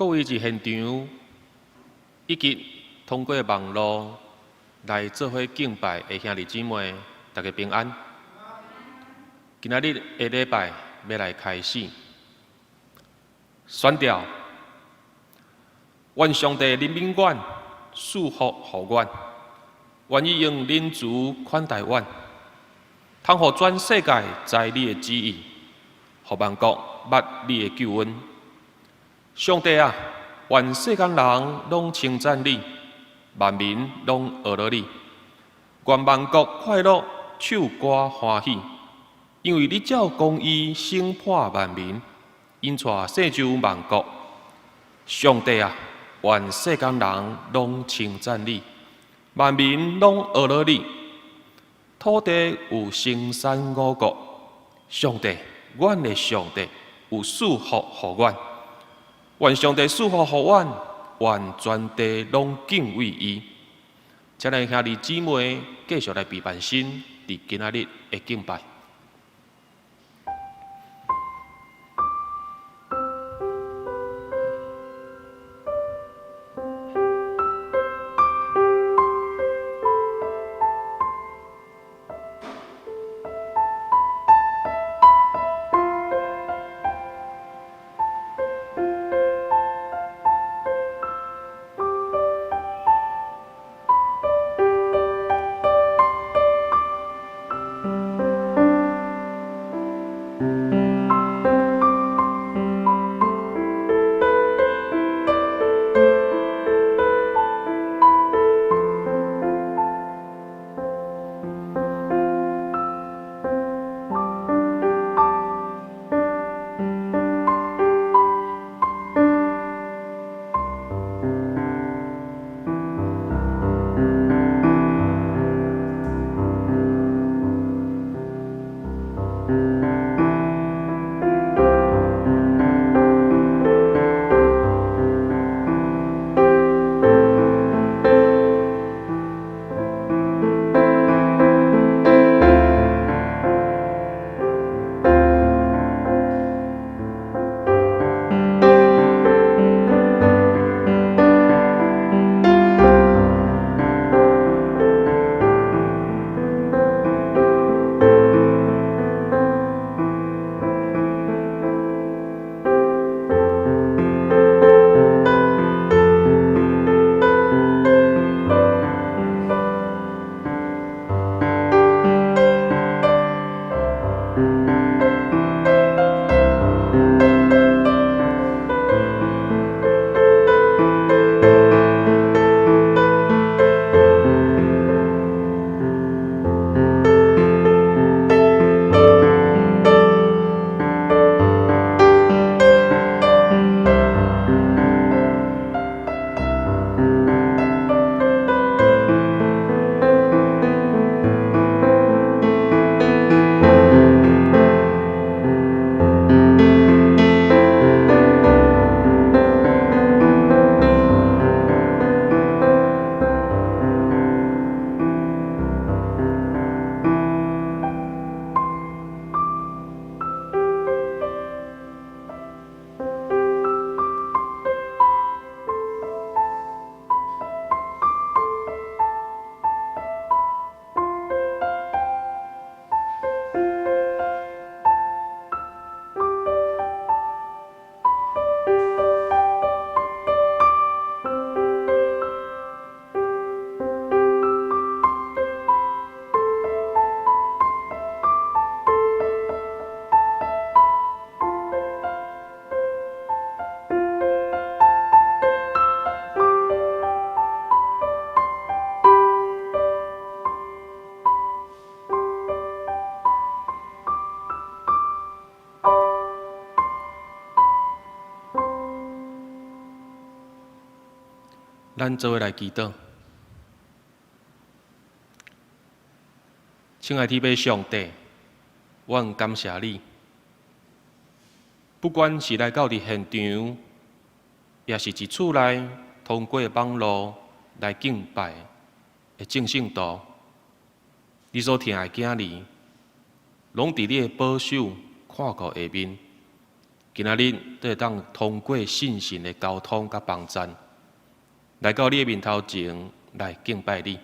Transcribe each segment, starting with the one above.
各位佇現場以及通過網路來做伙敬拜的兄弟姊妹，大家平安。今仔日的禮拜欲來開始，宣調，願上帝憐憫阮，賜福予阮，願伊用仁慈款待阮，通予全世界知你的旨意，予萬國捌你的救恩。上帝啊，願世間人攏稱讚你，萬民攏學樂你。願萬國快樂，唱歌歡喜，因為你照公義審判萬民，引帶世州萬國。上帝啊，願世間人攏稱讚你，萬民攏學樂你。土地有生產五穀，上帝，阮的上帝有賜福予阮。願上帝賜福予阮，願全地攏敬畏伊。請咱兄弟姊妹繼續來備辦心，佇今仔日的敬拜。咱做伙來祈禱，親愛天父上帝，阮感謝你。不管是來到佇現場，抑是佇厝內通過網路來敬拜的眾聖徒，你所疼的囝兒，攏佇你的保守看顧下面。今仔日都會當通過信心的溝通佮幫贊，來到你的面頭前來敬拜你。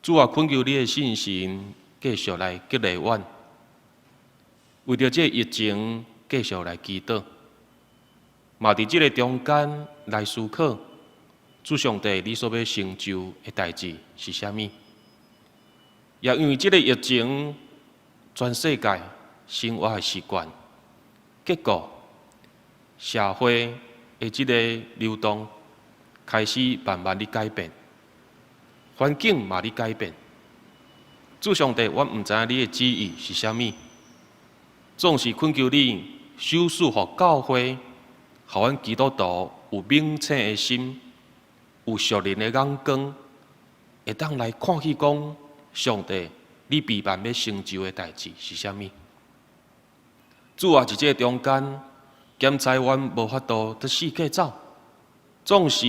主啊，懇求你的聖神繼續來激勵阮，為著這個疫情繼續來祈禱，嘛佇這个中間來思考，主上帝你所欲成就的代誌是啥物？也因為這个疫情，全世界生活的習慣，結果社會的這个流動開始慢慢咧改變，環境嘛咧改變。主上帝，阮毋知影你的旨意是啥物，總是懇求你賞賜予教會，予阮基督徒有明醒的心，有屬靈的眼光，會當來看見講上帝，你備辦欲成就的代誌是啥物？主啊，佇這個中間，檢查阮無法度佇四界走，總是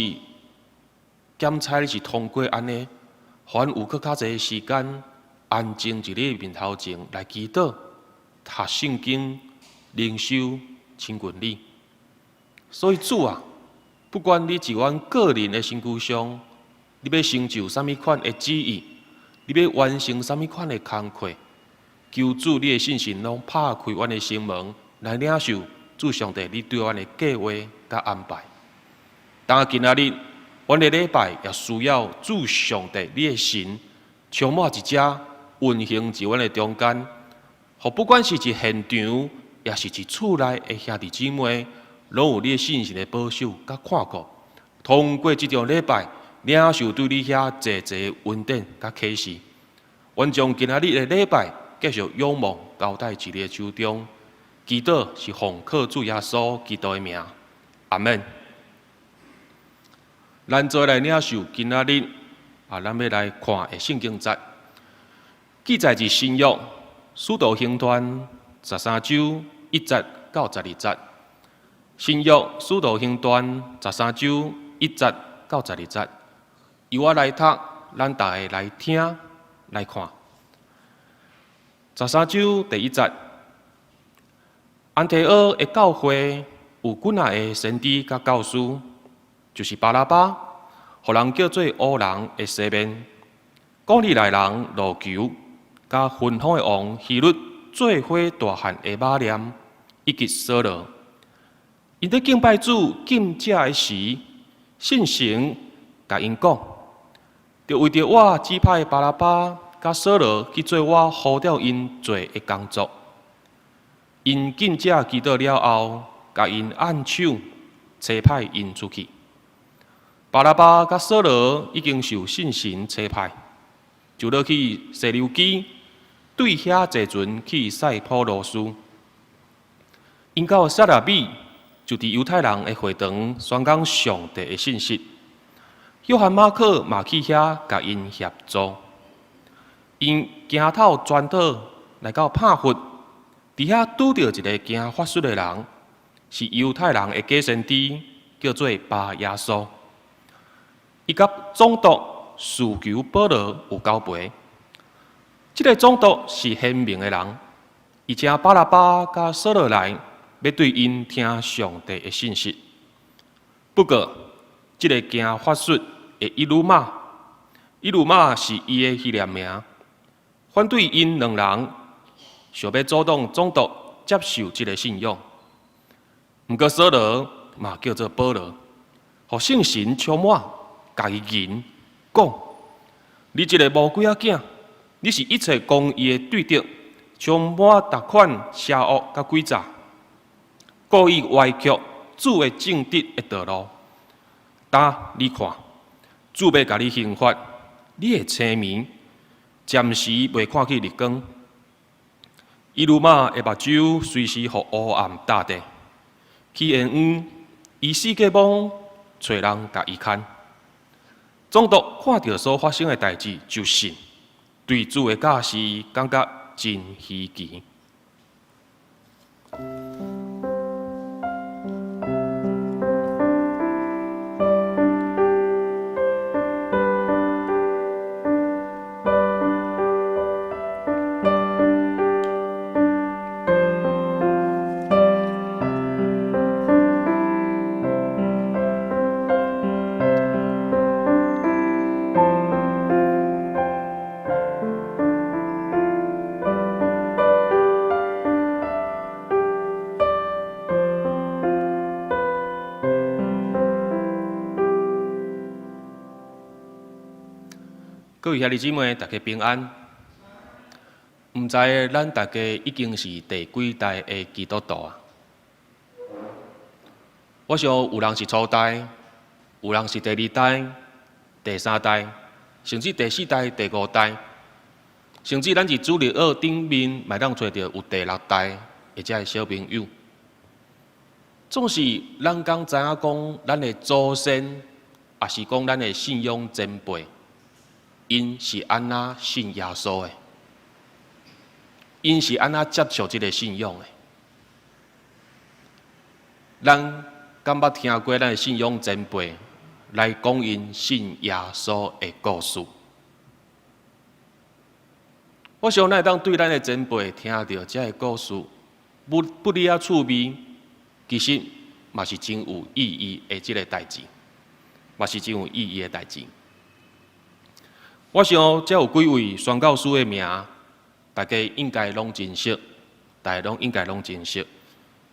檢查你是通過按呢，予阮有閣較濟時間安靜佇你面頭前來祈禱、讀聖經、靈修、親近你。所以主啊，不管你佇阮個人的身軀上，你欲成就啥物款的旨意，你欲完成啥物款的工課，求主你的聖神攏拍開阮的心門，來領受主上帝你對阮的計劃佮安排。當今仔日，阮的禮拜也需要主上帝你的神充滿佇遮運行佇阮的中間，予不管是佇現場，抑是佇厝內的兄弟姊妹，攏有你的聖神的保守佮看顧。通過這場禮拜，領受對你遐濟濟恩典佮啟示。阮將今仔日的禮拜繼續仰望交代佇你的手中，祈禱是奉靠主耶穌基督的名，阿們。咱做來領受今仔日啊，咱欲來看的聖經節，記載佇新約使徒行傳13章1節到12節。新約使徒行傳十三章一節到十二節，由我來讀，咱逐家來聽來看。十三章第一節，安提阿的教會有幾若个先知佮教師，就是巴拿巴，予人叫做烏人的西面，古利奈人路求，佮芬芳的王希律做伙大漢的馬念，以及掃羅。𪜶佇敬拜主、禁食的時，聖神共𪜶講，著為著我指派巴拿巴佮掃羅去做我呼召𪜶做的工作。𪜶禁食祈禱了後，共𪜶按手，差派𪜶出去。巴拿巴佮掃羅已經受聖神差派，就落去西流基，對遐坐船去塞浦路斯。𪜶到撒拉米，就佇猶太人的會堂宣講上帝的信息。約翰馬可嘛去遐共𪜶協助。𪜶行透全島來到帕弗，佇遐拄著一个行法術的人，是猶太人的假先知，叫做巴耶穌。伊佮總督思求保羅有交陪。這个總督是賢明的人，伊請巴拿巴佮掃羅來，欲對𪜶聽上帝的信息。不過，這个行法術的以呂馬，以呂馬是伊的希臘名，反對𪜶兩人，想欲阻擋總督接受這个信仰。毋過掃羅嘛叫做保羅，予聖神充滿，共伊言講：你這个魔鬼仔囝，你是一切公義的對敵，充滿逐款邪惡佮詭詐，故意歪曲主的正直的道路。今你看，主欲共你刑罰，你會青暝，暫時袂看見日光。以呂馬的目睭隨時予烏暗罩著，去緣遠，伊四界摸，揣人共伊牽。總督看著所發生的代誌，就信，對主的教示感覺真稀奇。各位兄弟姊妹，大家平安。毋知咱大家已經是第幾代的基督徒啊？我想有人是初代，有人是第二代、第三代，甚至第四代、第五代，甚至咱佇主日學頂面，嘛會當揣著有第六代的遮的小朋友。總是咱敢知影講，咱的祖先，抑是講咱的信仰前輩，𪜶是按怎信耶穌的？𪜶是按怎接受這个信仰的？咱敢捌聽過咱的信仰前輩來講𪜶信耶穌的故事？我想咱會當對咱的前輩聽著這个故事，不不離仔趣味，其實嘛是真有意義的這个代誌，嘛是真有意義的代誌。我想，遮有幾位宣教師的名，大家應該攏真熟，大家攏應該攏真熟。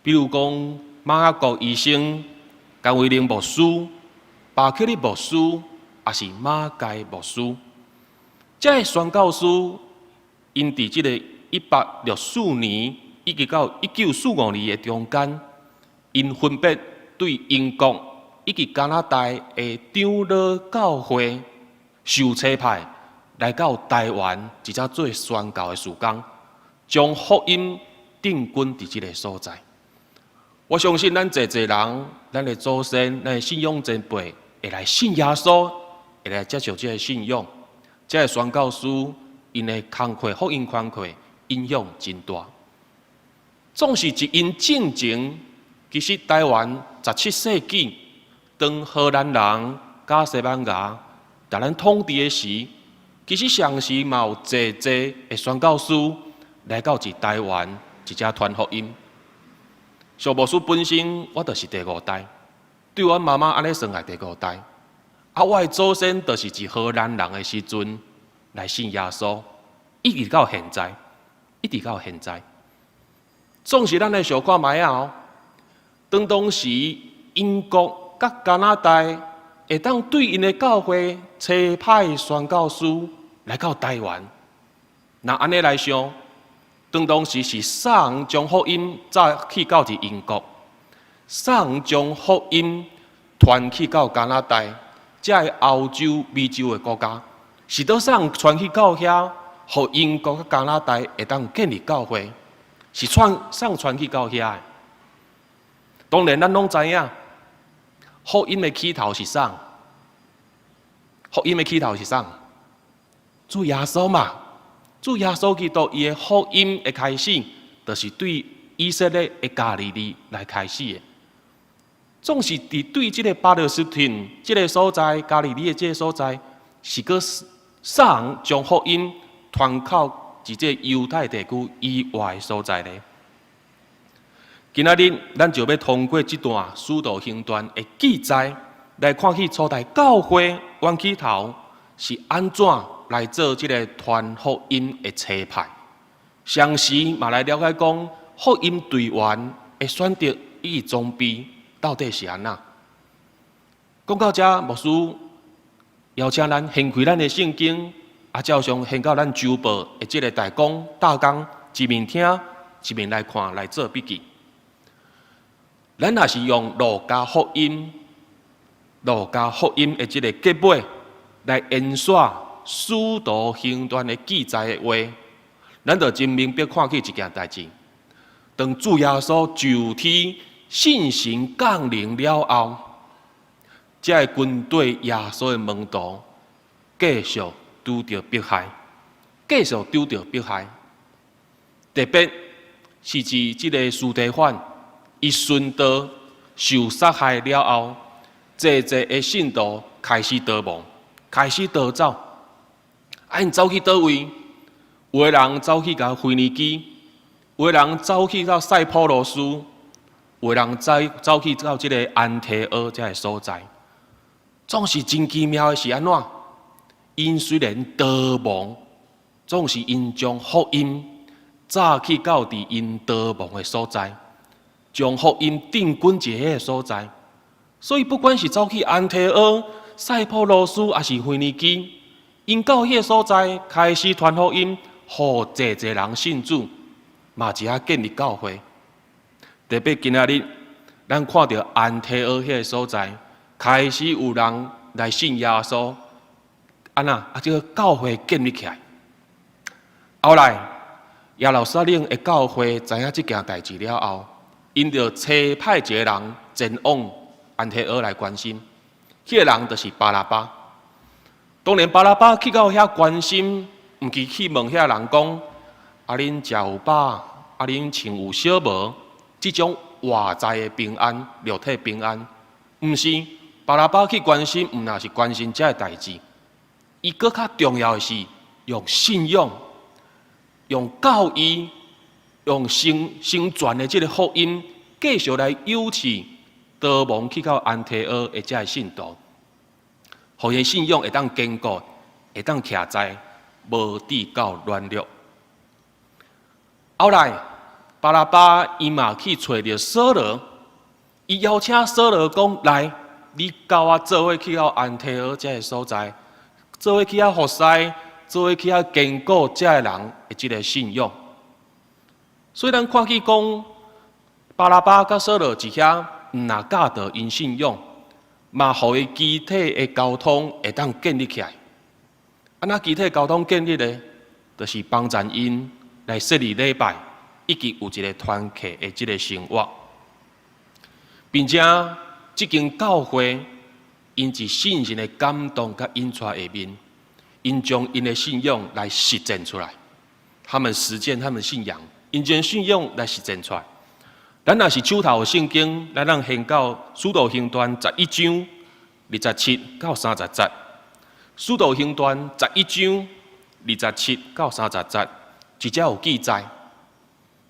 比如講，馬雅各醫生、江維寧牧師、巴克利牧師，抑是馬偕牧師，這个宣教師，𪜶佇這个1864年一直到1945年的中間，𪜶分別對英國以及加拿大的長老教會受差派，來到台灣，一隻做宣教的事工，將福音定根佇這个所在。我相信咱濟濟人，咱的祖先、咱的信仰前輩會來信耶穌，會來接受這个信仰。這个宣教師𪜶的工課、福音工課影響真大。總是佇𪜶進前，其實台灣17世紀，當荷蘭人佮西班牙共咱統治的時，其實同時嘛有濟濟的宣教師來到佇台灣，一隻傳福音。小牧師本身我就是第五代，對阮媽媽按呢算來第五代。啊，我的祖先就是佇荷蘭人的時陣來信耶穌，一直到現在，一直到現在。總是咱來想看覓仔哦，當當時英國佮加拿大會當對𪜶的教會差派宣教師來到台灣，若按呢來想，當當時是啥人將福音早去到佇英國，啥人將福音傳去到加拿大，這个歐洲、美洲的國家，是佗啥人傳去到遐，予英國佮加拿大會當建立教會，是傳啥人傳去到遐的？當然，咱攏知影，福音的起頭是啥？福音的起頭是啥？主耶穌嘛，主耶穌基督伊的福音的開始，就是對以色列的加利利來開始的。總是佇對這个巴勒斯坦這个所在，加利利的這个所在，是閣啥人將福音傳到佇這猶太地區以外的所在呢？今仔日咱就欲通過這段使徒行傳的記載，來看起初代教會源起頭是按怎來做這个傳福音的差派，同時嘛來了解講福音隊員的選擇以及裝備到底是按怎。講到這，牧師邀請咱掀開咱的聖經，啊，照常掀到咱週報的這个大綱大綱，一面聽一面來看來做筆記。咱若是用路加福音、路加福音的這个結尾來延續使徒行傳的記載的話，咱就真明白看起一件代誌。當主耶穌就天聖神降臨了後，這个跟綴耶穌的門徒繼續拄著迫害，繼續拄著迫害。特別是佇這个司提反，伊殉道受殺害了後，濟濟的信徒開始逃亡，開始逃走。啊，𪜶走去佗位？有的人走去到腓尼基，有的人走去到塞浦路斯，有的人走走去到這个安提阿這个所在。總是真奇妙的是按怎？𪜶雖然逃亡，總是𪜶將福音早去到佇𪜶逃亡的所在，將福音定根佇彼个所在。所以不管是走去安提阿、塞浦路斯，抑是腓尼基， 𪜶到彼个所在開始傳福音，予濟濟人信主，嘛佇遐建立教會。特別今仔日，咱看著安提阿彼個所在，開始有人來信耶穌，按怎啊？這个教會建立起來。後來耶路撒冷的教會知影這件代誌了後，𪜶就差派一個人前往安提阿來關心，彼個人就是巴拿巴。當然，巴拿巴去到遐關心，毋是去問遐人講：啊，恁食有飽？啊，恁穿有少無？這種外在的平安、肉體平安，毋是。巴拿巴去關心，毋若是關心這個代誌。伊閣較重要的是用信仰、用教義、用成成全的這个福音，繼續來誘示逃亡去到安提阿的這个信徒，予𪜶信仰會當堅固，會當徛在無致到軟弱。後來，巴拿巴伊嘛去揣著掃羅，伊邀請掃羅講：來，你佮我做伙去到安提阿這个所在，做伙去遐服侍，做伙去遐堅固這个人的這个信仰。所以咱看見講，巴拿巴佮掃羅佇遐，毋若教導𪜶信仰，嘛予伊肢體的交通會當建立起來。按怎肢體交通建立呢？就是幫助𪜶來設立禮拜，以及有一个團契的這个生活，並且這間教會𪜶佇聖神的感動佮引帶下面，𪜶將𪜶的信仰來實踐出來。他們實踐他們信仰，𪜶將信仰來實踐出來。咱若是手頭有聖經，咱通掀到使徒行傳11章27到30節。使徒行傳十一章二十七到三十節，直接有記載。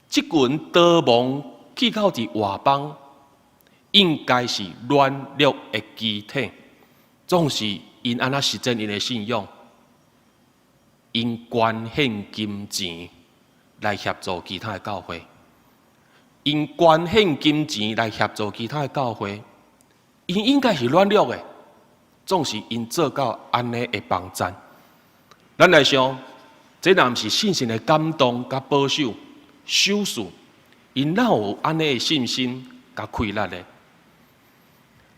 這群逃亡去到佇外邦，應該是軟弱的肢體，總是𪜶按怎實踐𪜶的信仰，𪜶捐獻金錢來協助其他的教會，𪜶捐獻金錢來協助其他的教會，𪜶應該是軟弱的，總是𪜶做到按呢的幫贊。咱來想，這若毋是聖神的感動佮保守、守事，𪜶哪有按呢的信心佮氣力呢？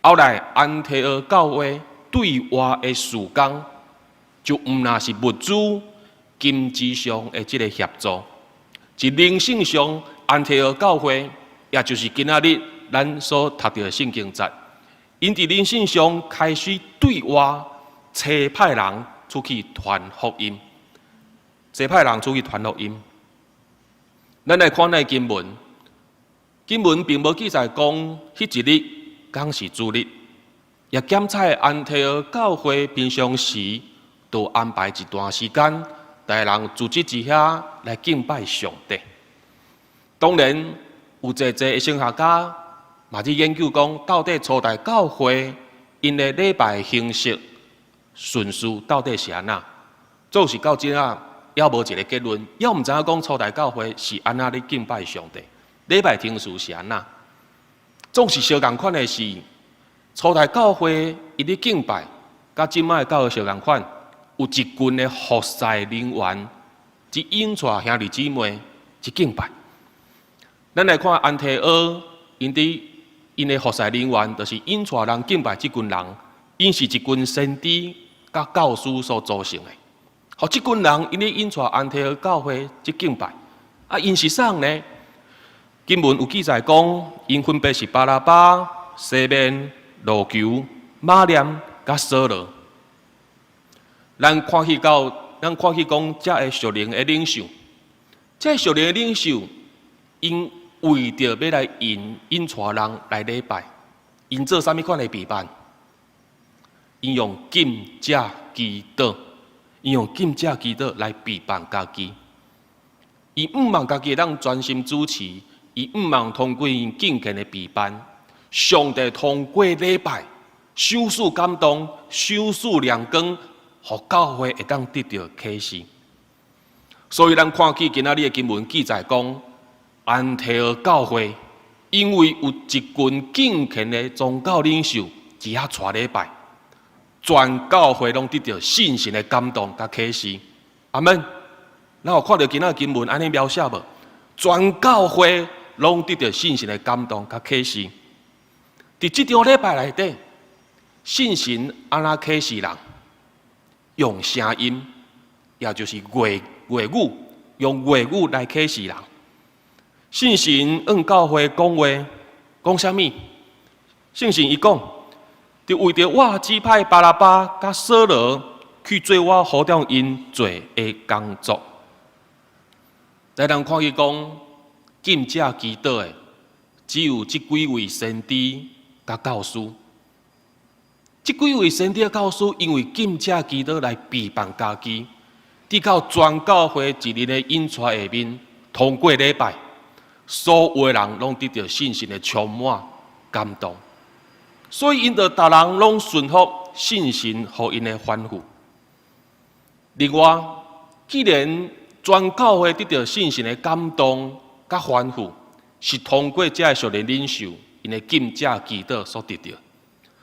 後來安提阿教會對外的事工，就毋若是物資、金錢上的這个協助，佇靈性上，安提阿教會，也就是今仔日咱所讀著的聖經節，𪜶佇靈性上開始對外差派人出去傳福音，差派人出去傳福音。咱來看那經文，經文並無記載講，彼一日敢是主日，也檢查安提阿教會平常時都安排一段時間，逐家人組織佇遐來敬拜上帝。當然，有濟濟的神學家嘛佇研究講，到底初代教會𪜶的禮拜形式順序到底是按怎？總是到這仔猶無一个結論，猶毋知影講初代教會是按怎咧敬拜上帝，禮拜程序是按怎？總是相仝款的是，初代教會𪜶咧敬拜，佮這擺的教會相仝款，有一群的服侍人員，去引帶兄弟姊妹去敬拜。咱來看安提阿，𪜶佇𪜶的服侍人員，就是引帶人敬拜這群人，𪜶是一群先知佮教師所組成的。予這群人𪜶咧引帶安提阿教會去敬拜，啊，𪜶是啥呢？經文有記載講，𪜶分別是巴拿巴、西面、路求、馬念佮掃羅。咱看去講，這个屬靈的領袖，這个屬靈的領袖，𪜶為著欲來引引帶人來禮拜，𪜶做啥物款的備辦？𪜶用禁食祈禱，𪜶用禁食祈禱來備辦家己。伊向望家己會當專心主持，伊向望通過𪜶敬虔的備辦，上帝通過禮拜，賞賜感動，賞賜亮光，予教會會當得著啟示。所以咱看見今仔日的經文記載講，安提阿教會因為有一群敬虔的宗教領袖佇遐帶禮拜，全教會攏得著聖神的感動佮啟示。阿門。咱有看著今仔經文按呢描寫無？全教會攏得著聖神的感動佮啟示。佇這場禮拜內底，聖神按怎啟示人？用聲音，也就是話語，用話語來啟示人。聖神向教會講話，講啥物？聖神伊講，就為著我指派巴拿巴佮掃羅去做我呼召𪜶做的工作。來人看伊講，禁食祈禱的只有這幾位先知佮教師。這幾位先知教師因為禁食祈禱來備辦家己，直到全教會一人的引帶下面通過禮拜，所有的人攏得著聖神的充滿感動，所以𪜶就逐人攏順服聖神予𪜶的吩咐。另外，既然全教會得著聖神的感動佮吩咐，是通過這个屬靈領袖𪜶的禁食祈禱所得著，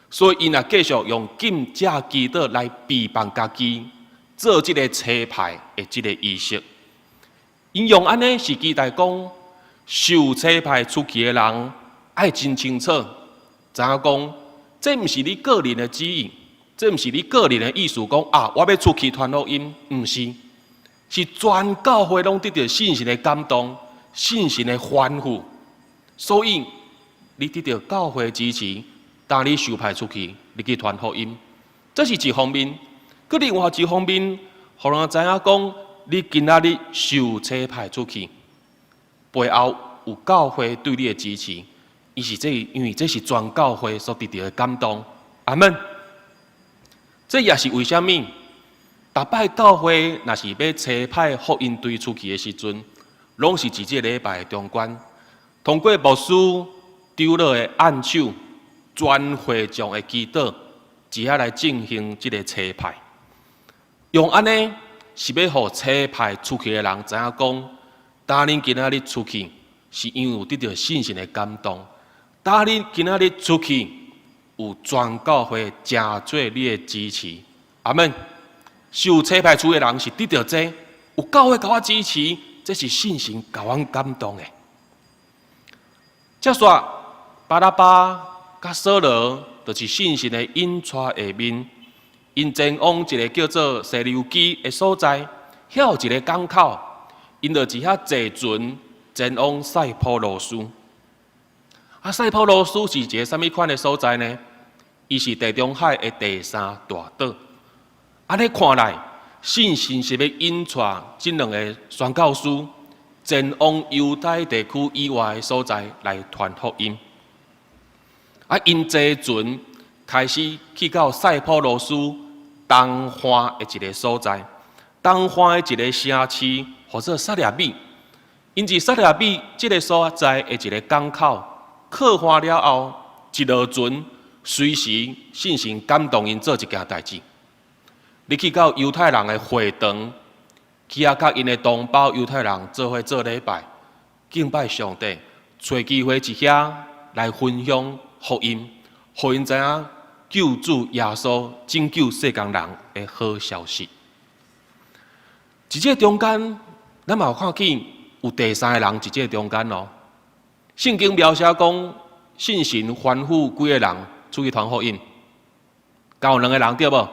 所以𪜶也繼續用禁食祈禱來備辦家己，做這个差派的這个儀式。𪜶用按呢是期待講，受差派出去的人愛真清楚，知影講，這毋是你個人的旨意，這毋是你個人的意思，講啊，我欲出去傳福音，毋是，是全教會攏得著聖神的感動、聖神的吩咐，所以你得著教會支持，當你受派出去，你去傳福音，這是一方面。閣另外一方面，予人知影講，你今仔日受差派出去，背後有教會對你的支持，伊是這，因為這是全教會所得著的感動。阿門。這也是為啥物？逐擺教會若是欲差派福音隊出去的時陣，攏是佇這個禮拜的中間，通過牧師長老的按手，全會眾的祈禱，佇遐來進行這个差派。用按呢是欲予差派出去的人知影講，當恁今仔日出去，是因為有得著聖神的感動；當恁今仔日出去，有全教會誠做你的支持。阿門。受差派出去的人是得著這個，有教會共我支持，這是聖神共阮感動的。接續，巴拿巴佮掃羅，就是聖神的引帶下面，𪜶前往一个叫做西流基的所在，遐有一个港口，𪜶就佇遐坐船前往塞浦路斯。啊，塞浦路斯是一个啥物款的所在呢？伊是地中海的第三大島。按呢看來，聖神是欲引帶這兩个宣教師前往猶太地區以外的所在來傳福音。啊，𪜶坐船開始去到塞浦路斯東岸的一个所在，東岸的一个城市，號做薩拉米。𪜶佇薩拉米這个所在的一个港口靠岸了後，一落船，隨時聖神感動𪜶做一件代誌。你去到猶太人的會堂，去遐佮𪜶的同胞猶太人做伙做禮拜，敬拜上帝，揣機會佇遐來分享福音，予𪜶知影救主耶穌拯救世間人的好消息。佇這个中間，咱嘛有看見有第三个人佇這个中間哦。聖經描寫講，聖神吩咐幾个人出去傳福音，敢有兩个人對無？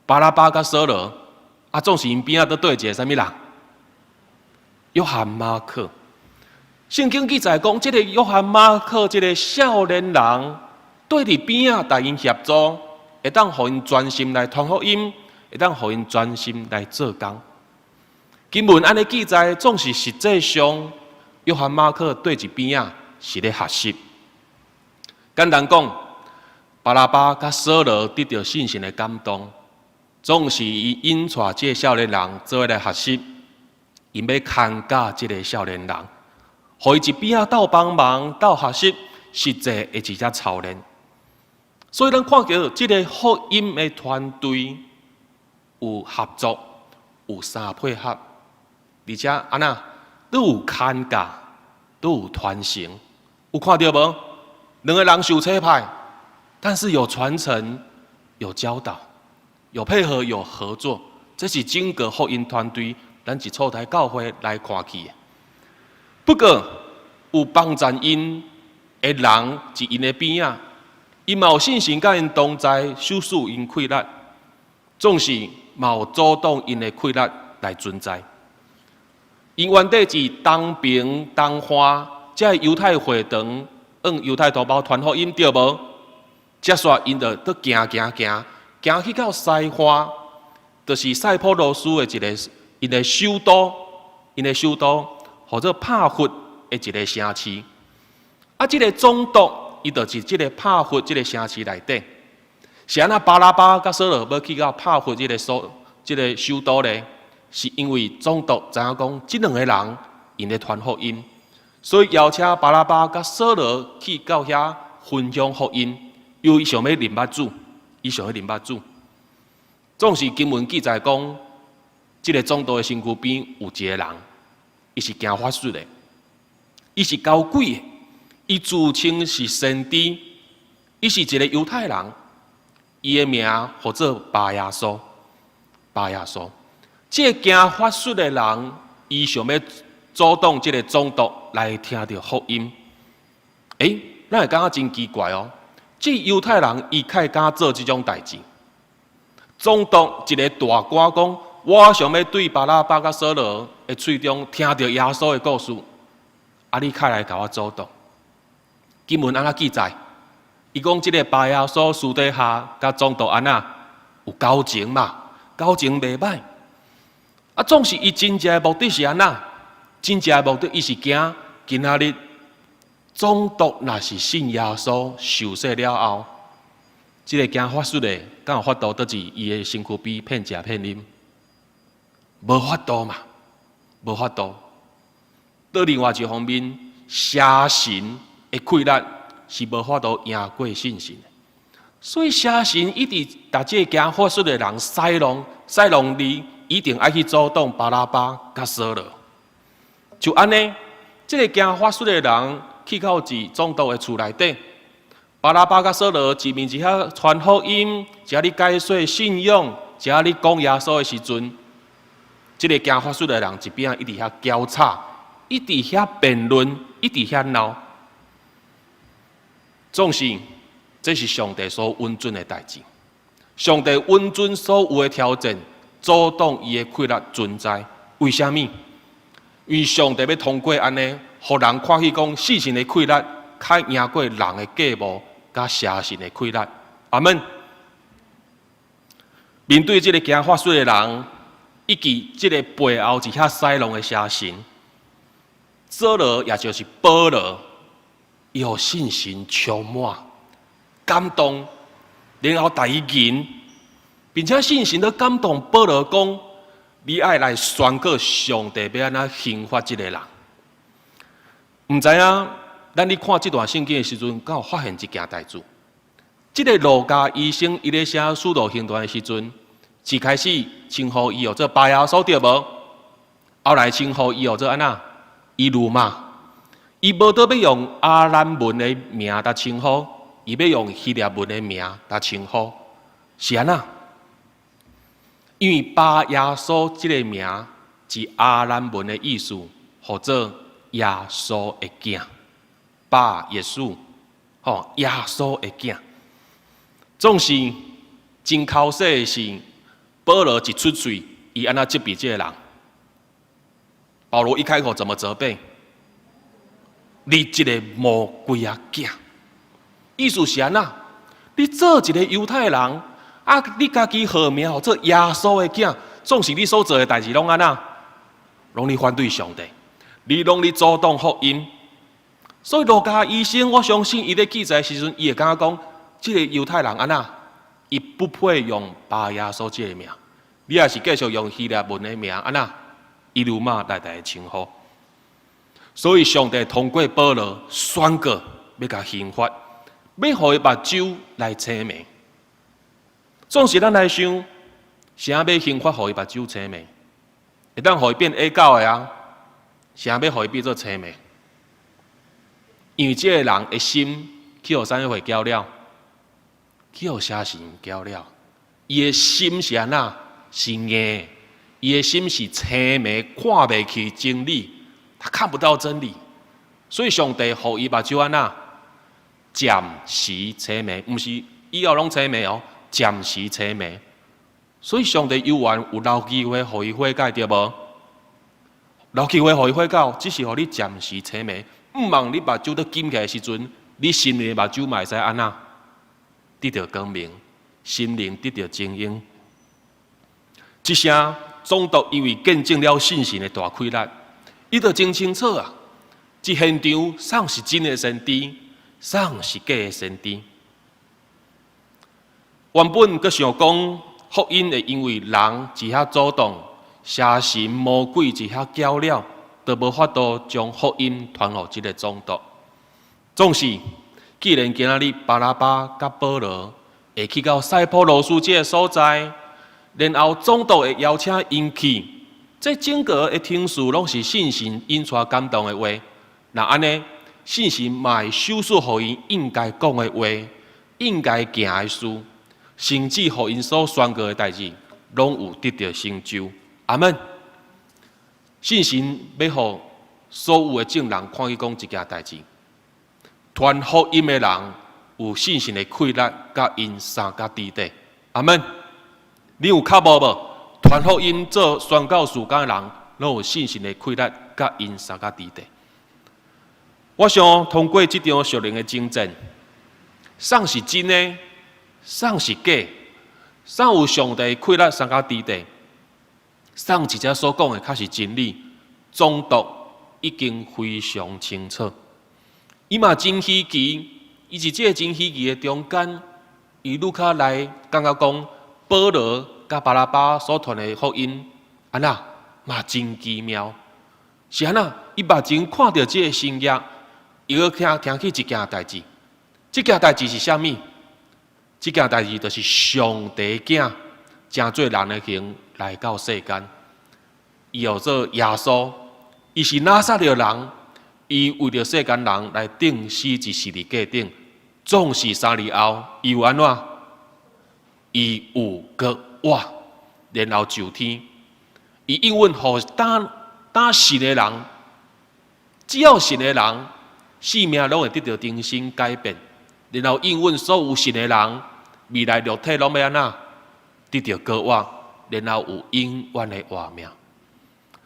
巴拿巴佮掃羅，啊，總是𪜶邊仔閣綴一个啥物人？約翰馬可。聖經記載講，這个約翰馬可這个少年人，綴佇邊仔共𪜶協助，會當予𪜶專心來傳福音，會當予𪜶專心來做工。經文按呢記載，總是實際上，約翰馬可綴佇邊仔是咧學習。簡單講，巴拿巴佮掃羅得著聖神的感動，總是伊引帶這个少年人做伙來學習，𪜶欲牽教這个少年人，予伊佇邊仔鬥幫忙、鬥學習，實際的一隻操練。所以咱看著這个福音的團隊有合作、有相配合，而且按怎都有牽教、都有傳承。有看著無？兩个人受差派，但是有傳承，有教導，有配合，有合作，這是整個福音團隊，咱一厝台教會來看去的。不過有幫贊𪜶的人佇𪜶的邊仔，伊嘛有信心佮𪜶同在，賞賜𪜶氣力，總是嘛有阻擋𪜶的氣力來存在。𪜶原底佇東爿東岸，這个猶太會堂，向猶太同胞傳福音對無？接煞𪜶就閣行行行，行去到西岸，就是塞浦路斯的一个𪜶的首都，𪜶的首都，號做帕弗的一个城市。啊，這个總督伊就佇這个帕弗這个城市內底。是按怎巴拿巴佮掃羅欲去到帕弗這个所這个首都咧？是因為總督知影講，這兩个人𪜶咧傳福音，所以邀請巴拿巴佮掃羅去到遐分享福音。因為伊想欲認捌主，伊想欲認捌主。總是經文記載講，這个總督的身軀邊有一个人，伊是行法術的，伊是交鬼的，伊自稱是先知，伊是一个猶太人，伊的名號做巴耶穌，巴耶穌。這个行法術的人，伊想欲阻擋這个總督來聽著福音。欸，咱會感覺真奇怪哦。這猶太人伊較會敢做這種代誌。總督一个大官講，我想欲對巴拿巴佮掃羅的喙中聽著耶穌的故事，啊，你較來共我阻擋。經文按怎記載？伊講這个巴耶穌私底下佮總督按怎有交情嘛？交情袂歹。啊，總是伊真正的目的是按怎？真正的目的，伊是驚今仔日總督若是信耶穌受洗了後，這个行法術的，敢有法度倒佇伊的身軀邊騙食騙啉？無法度嘛，無法度。倒另外一方面，邪神的氣力是無法度贏過信心的，所以邪神一直共這个行法術的人使弄使弄你，一定愛去阻擋巴拿巴佮掃羅。就按呢，這个行法術的人去到一總督的厝內底，巴拿巴佮掃羅一面佇遐傳福音，一咧解說信仰，一咧講耶穌的時陣，這个行法術的人一邊一直遐攪吵，一直遐辯論，一直遐鬧。總是，這是上帝所允准的代誌。上帝允准所有的挑戰，阻擋伊的氣力存在。為啥物？因為上帝欲通過按呢，予人看見講信心的氣力，較贏過人的計謀，佮邪神的氣力。阿門。面對這个行法術的人，以及這个背後佇遐使弄的邪神，掃羅也就是保羅，伊予信心充滿、感動，然後帶伊銀，並且信心都感動保羅講：你愛來宣告上帝欲按怎刑罰這个人。毋知影，咱咧看這段聖經的時陣，敢有發現一件代誌？這个路加醫生伊咧寫《使徒行傳》的時陣，一開始稱呼伊號做巴耶穌對無？後來稱呼伊號做按怎？伊呂馬。伊無倒欲用亞蘭文的名來稱呼，伊欲用希臘文的名來稱呼，是按怎？因為巴耶穌這个名是亞蘭文的意思，號做耶穌的囝，巴耶穌，吼，耶穌的囝。總是真剾洗的是，保羅一出喙，伊按怎責備這个人？保羅一開口怎麼責備？你這个魔鬼仔囝，意思是按怎？你做一个猶太人，啊，你家己號名號做耶穌的囝，總是你所做的代誌攏按怎？攏咧反對上帝，你攏咧阻擋福音。所以路加醫生，我相信伊咧記載時陣，伊會感覺講，這个猶太人按怎？伊不配用巴耶穌這个名，你也是繼續用希臘文的名按怎？伊呂馬來來稱呼。所以上帝通過保羅宣告，欲共刑罰，欲予伊目睭來青盲。總是咱來想，啥欲刑罰予伊目睭青盲？會當予伊變啞狗的啊？啥欲予伊變做青盲？因為這个人的心去予啥物貨攪了？去予邪神攪了。伊的心是按怎？是硬的，伊的心是青盲，看袂起真理，他看不到真理。所以上帝予伊目睭按怎？暫時青盲，毋是以後攏青盲哦，暫時青盲。所以上帝猶原有留機會予伊悔改，對無？留機會予伊悔改，只是予你暫時青盲。毋望你目睭都金起來的時陣，你心靈的目睭嘛會使按怎？得著光明，心靈得著精英。這聲總督因為見證了聖神的大氣力，伊就真清楚啊！這現場啥是真的先知，啥是假的先知。原本閣想講福音會因為人佇遐阻擋，邪神魔鬼佇遐攪擾，都無法度將福音傳予這个總督。總是，既然今仔日巴拿巴佮保羅會去到塞浦路斯這个所在，然後總督會邀請𪜶去，這整個的程序攏是聖神引帶感動的話。若按呢，聖神嘛會賞賜予𪜶應該講的話，應該行的事，甚至予𪜶所宣告的代誌，攏有得著成就。阿門。聖神欲予所有的眾人看見講一件代誌，傳福音的人有聖神的氣力，佮𪜶相佮佇底。阿門。你有較無無？傳福音做宣教事工的人，攏有聖神的氣力，佮𪜶相佮佇底。我想通過這場屬靈的征戰，啥是真的，啥是假，啥有上帝氣力相佮佇底，啥一只所講的確是真理，總督已經非常清楚。伊嘛真稀奇，伊佇這个真稀奇的中間，伊愈較來感覺講保羅佮巴拿巴所傳的福音，按怎嘛真奇妙。是按怎？伊目前看著這个新約，伊閣聽起一件代誌。這件代誌是啥物？這件代誌就是上帝囝成做人的形來到世間，伊號做耶穌，伊是拿撒勒人，伊為著世間人來釘死佇十字架頂，總是3日後，伊有按怎？伊有閣活，然後上天，伊應允予膽膽信的人，只要信的人，性命攏會得著重新改變，然後應允所有信的人，未來肉體攏欲按怎？得著閣活，然後有永遠的活命。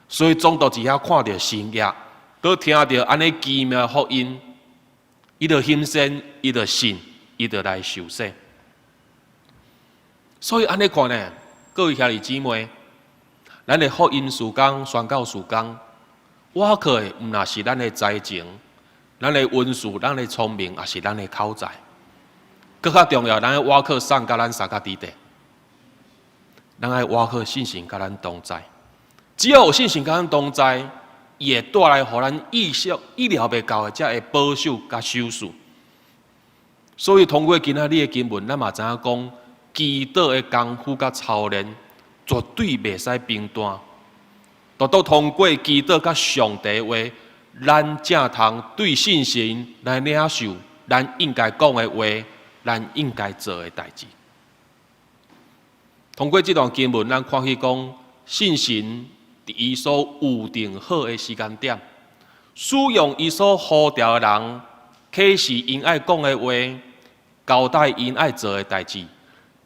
所以總督佇遐看著新約，閣聽著按呢奇妙的福音，伊就欣然，伊就信，伊就來受洗。所以按呢看呢，各位兄弟姊妹，咱的福音事工、宣教事工，倚靠的毋若是咱的才情、咱的文士、咱的聰明，抑是咱的口才。閣較重要，咱愛倚靠啥共咱相佮佇底，咱愛倚靠聖神佮咱同在。只要有聖神佮咱同在，伊會帶來予咱意料袂到的這个保守佮賞賜。所以通過今仔日的經文，咱嘛知影講，祈禱的功夫佮操練，絕對袂使平淡。獨獨通過祈禱佮上帝話，咱才通對聖神來領受咱應該講的話，咱應該做的代誌。通過這段經文，咱看見講，聖神佇伊所預定好的時間點，使用伊所呼召的人，啟示𪜶愛講的話，交代𪜶愛做的代誌，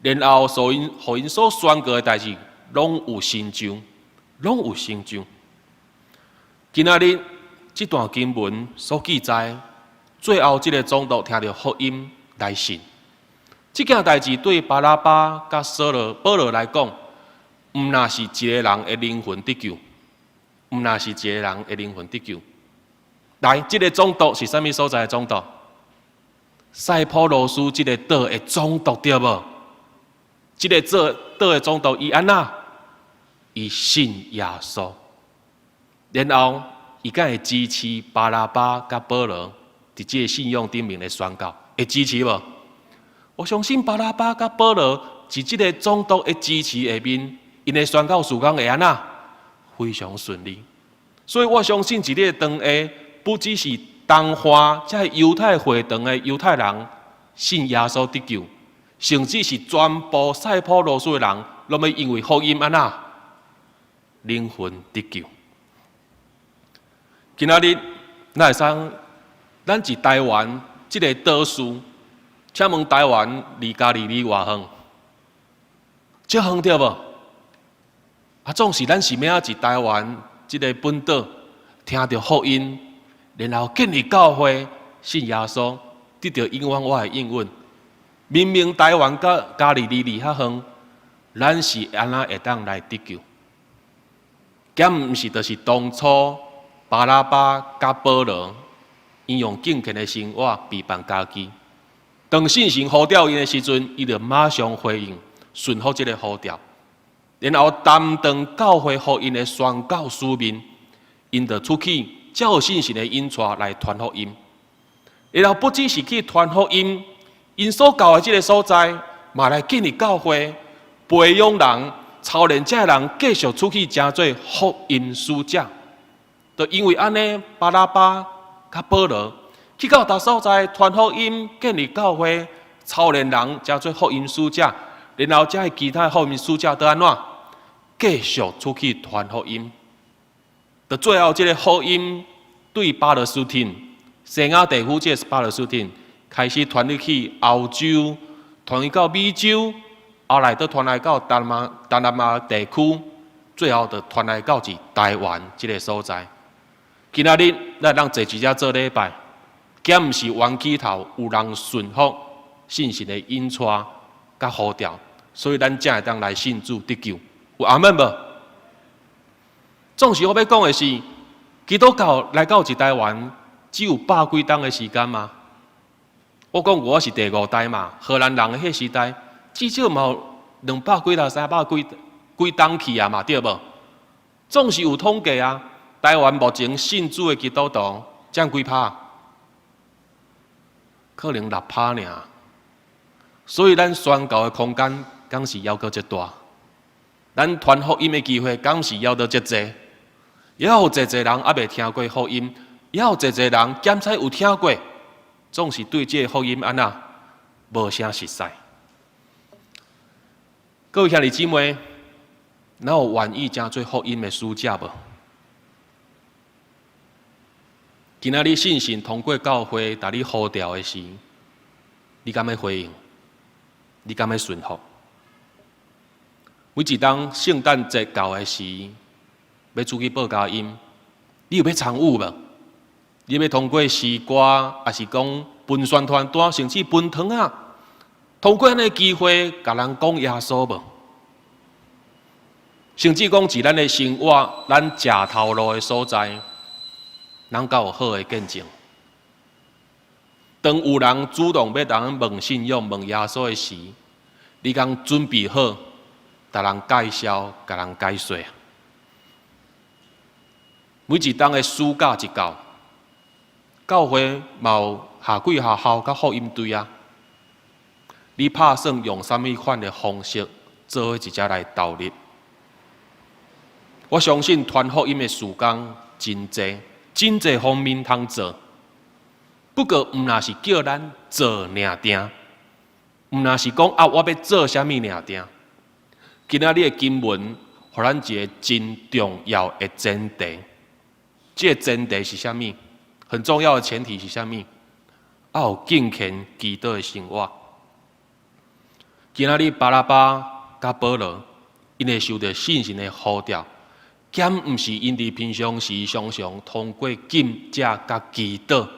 然後所𪜶予𪜶所宣告的代誌，攏有成就，攏有成就。今仔日這段經文所記載，最後這个總督聽著福音來信，這件代誌對巴拿巴佮掃羅、保羅來講，毋若是一个人的靈魂得救，毋若是一个人的靈魂得救。來，這个總督是啥物所在的總督？塞浦路斯這个島的總督對無？這个做島的總督伊按怎？伊信耶穌，然後伊敢會支持巴拿巴佮保羅佇這个信仰頂面的宣告，會支持無？我相信巴拿巴佮保羅佇這个總督的支持下面，𪜶的宣教事工會按怎？非常順利。所以我相信，佇這个當下，不只是東岸這猶太會堂的猶太人信耶穌得救，甚至是全部塞浦路斯的人，攏欲因為福音按怎靈魂得救。今仔日，咱會使，咱佇台灣這个島嶼，請問台灣離加利利偌遠？足遠對無？啊，總是咱是欲按怎佇台灣這个本島聽著福音，然後建立教會，信耶穌，得著永遠活的應允。明明台灣佮加利利離遐遠，咱是按怎會當來得救？敢毋是就是當初巴拿巴佮保羅，𪜶用敬虔的生活陪伴家己。當聖神呼召𪜶的時陣，伊就馬上回應，順服這个呼召，然後擔當教會福音的宣教使命，𪜶就出去照聖神的引帶來傳福音。然後不只是去傳福音，𪜶所到的這个所在，嘛來建立教會，培養人，操練這个人繼續出去成做福音使者。就因為按呢，巴拿巴佮保羅去到逐所在傳福音、建立教會、操練人成做福音使者，然後這个其他福音使者都按怎繼續出去傳福音。到最後，這个福音對巴勒斯坦、西亞地區這个巴勒斯坦開始傳入去歐洲，傳去到美洲，後來閣傳來到東南亞地區，最後就傳來到佇台灣這个所在。今仔日咱通坐佇遮做禮拜，敢毋是冤起頭有人順服聖神的引帶佮呼召，所以咱才會當來信主得救。有阿們無？總是我欲講的是，基督教來到佇台灣只有百幾冬的時間嗎？我講我是第五代嘛，荷蘭人的彼時代，至少嘛有兩百幾到三百幾幾冬去啊嘛，對無？總是有統計啊。台灣目前信主的基督徒佔幾趴？可能六趴爾。所以咱宣教的空間敢是猶閣遮大，咱傳福音的機會敢是猶閣遮濟，猶有濟濟人猶未聽過福音，猶有濟濟人檢採有聽過，總是對這个福音按怎無啥熟似。各位兄弟姊妹，咱有願意成做福音的使者無？今仔日聖神通過教會共你呼召的時，你敢欲回應？你敢欲順服？每一當聖誕節到的時，欲出去報佳音，你有欲參與無？你欲通過詩歌，抑是講分宣傳單，甚至分糖仔，通過按呢機會，共人講耶穌無？甚至講佇咱的生活，咱食頭路的所在，咱敢有好的見證？當有人主動欲共問信仰、問耶穌的時，你敢準備好，共人介紹、共人解說？每一冬的暑假一到，教會嘛有夏季學校佮福音隊啊。你拍算用啥物款的方式，做伙一齊來投入？我相信傳福音的事工真濟，真濟方面通做。不過，毋若是叫咱做爾定，毋若是講啊，我欲做啥物爾定。今仔日的經文，予咱一個真重要的前提。這个前提是啥物？很重要的前提是啥物？愛有敬虔祈禱的生活。今仔日巴拿巴佮保羅，𪜶會受著聖神的呼召，敢毋是𪜶佇平常時常常通過禁食佮祈禱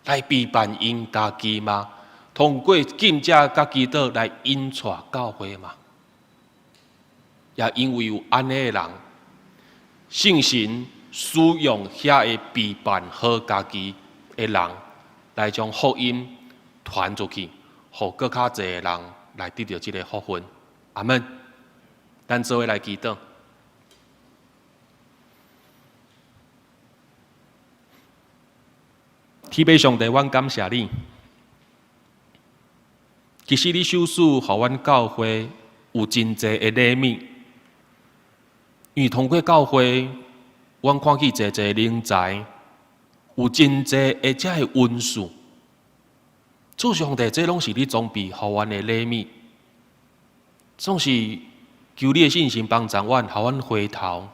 來陪伴𪜶家己嗎？通過禁食佮祈禱來引帶教會嗎？也因為有按呢的人，聖神使用遐个陪伴好家己的人，來將福音傳出去，予閣較濟的人來得著這个福分。阿們，咱做伙來祈禱。天父上帝，阮感謝你。其實你賞賜予阮教會有真濟的禮物，因為通過教會，阮看見濟濟人才，有真濟的這个恩賜。主上帝，這攏是你裝備予阮的禮物，總是求你的信心幫助阮，予阮回頭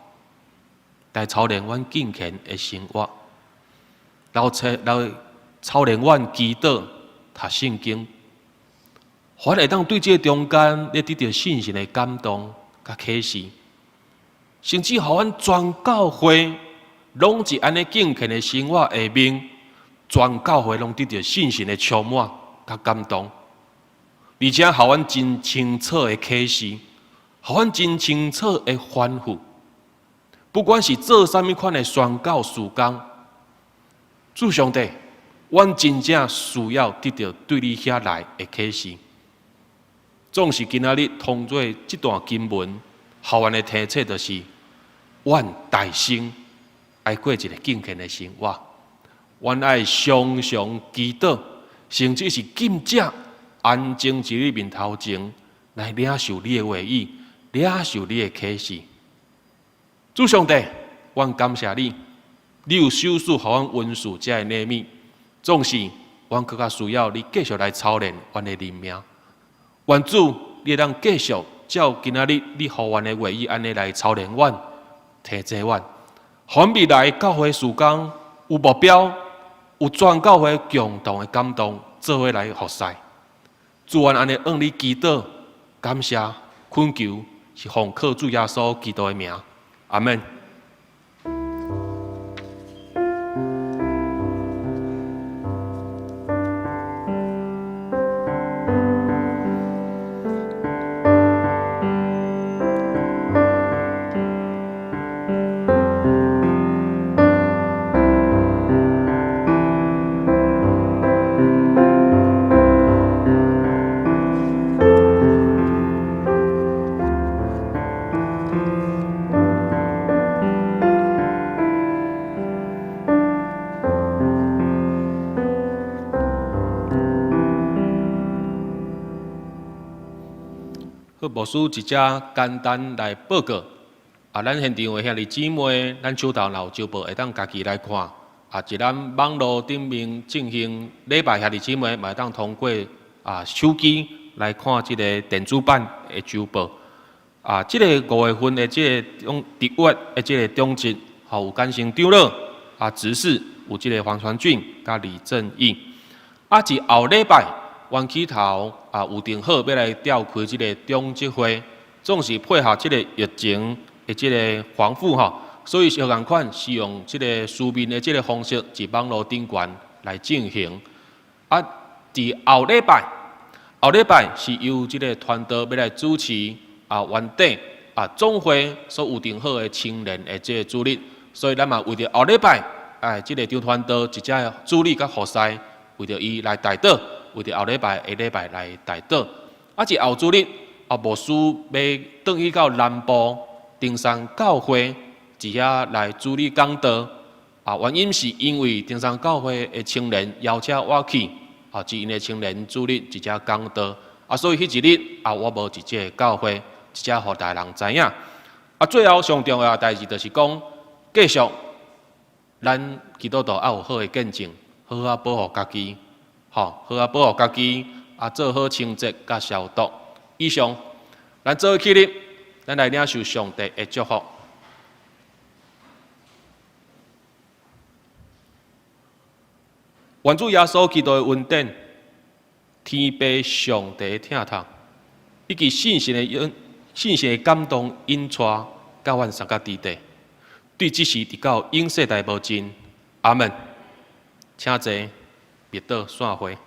來操練阮敬虔的生活，來操練阮祈禱、讀聖經，予阮會當對這个中間，咧得著信心的感動佮啟示，甚至予阮全教會攏佇按呢敬虔的生活下面，全教會攏得著信心的充滿佮感動，而且予阮真清楚的啟示，予阮真清楚的吩咐。不管是做啥物款的宣教事工，主上帝，阮真正需要得著對你遐來的啟示。總是今仔日通過這段經文，予阮的提醒就是，阮大聲愛過一个敬虔的生活，阮愛常常祈禱，甚至是禁食，安靜佇你面頭前來領受你的話語，領受你的啟示。主上帝，阮感謝你，你有賞賜予阮恩賜這个禮物，總是阮閣較需要你繼續來操練阮的靈命。願主，你會當繼續照今仔日你予阮的話語按呢來操練阮、提醒阮，予阮未來教會事工有目標，有全教會共同的感動，做伙來服侍。主，阮按呢向你祈禱、感謝、懇求，是奉靠主耶穌基督的名。阿們。好，牧師一隻簡單來報告。啊，咱現場的兄弟姊妹，咱手頭若有週報，會當家己來看。啊，佇咱網路頂面進行禮拜兄弟姊妹，嘛會當通過啊手機來看這個電子版的週報。啊，這个五月份的這个中佇月的這个長執，吼有簡成長老，啊執事有這个黃傳俊佮李正義。啊，佇後禮拜，阮起頭啊有定好欲來召開這个長執會，總是配合這个疫情的這个防護吼，所以相仝款是用這个書面的這个方式，佇網路頂懸來進行。啊，佇後禮拜，後禮拜是由這个傳道欲來主持啊，原底啊總會所預定好的青年的這个主日，所以咱嘛為著後禮拜哎，這个張傳道一隻主日佮服侍，為著伊來代禱，為著後禮拜下禮拜來代禱。啊，佇後主日啊，牧師欲轉去到南部登山教會，佇遐來主日講道。啊，原因是因為登山教會的青年邀請我去，啊，佇𪜶的青年主日佇遮講道。啊，所以彼一日啊，我無佇這个教會，佇遮予大人知影。啊，最後上重要的代誌就是講，繼續咱基督徒愛有好的見證，好好保護家己，吼，好好保護家己，啊，做好清潔佮消毒。以上，咱做伙起立，咱來領受上帝的祝福。願主耶穌基督的恩典、天父上帝的疼痛，以及聖神的引、聖神的感動引帶，佮阮三个弟弟，對這時直到永世代無盡。阿們。請坐，默禱散會。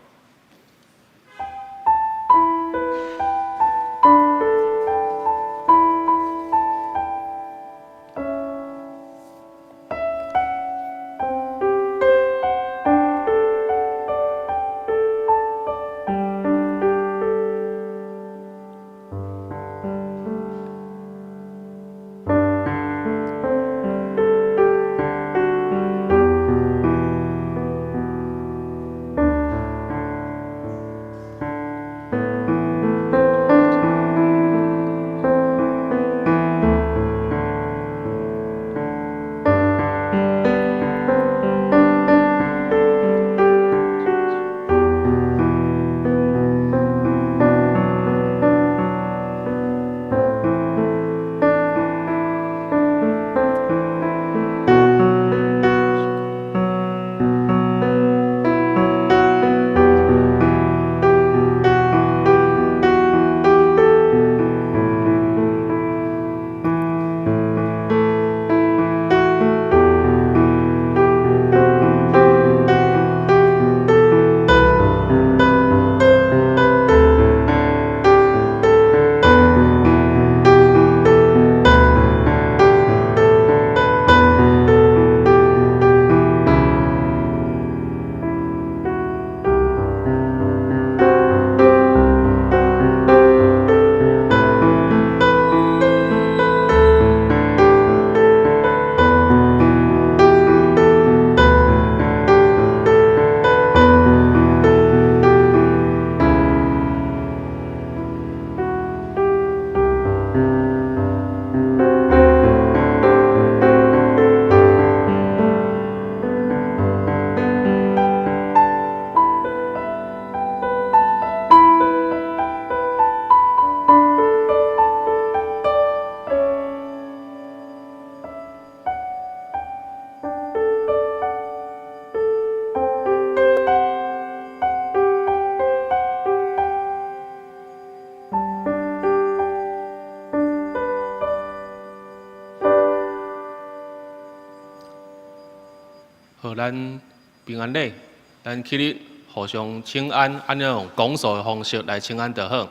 好，咱平安禮，咱起立互相請安，按呢用拱手的方式來請安就好。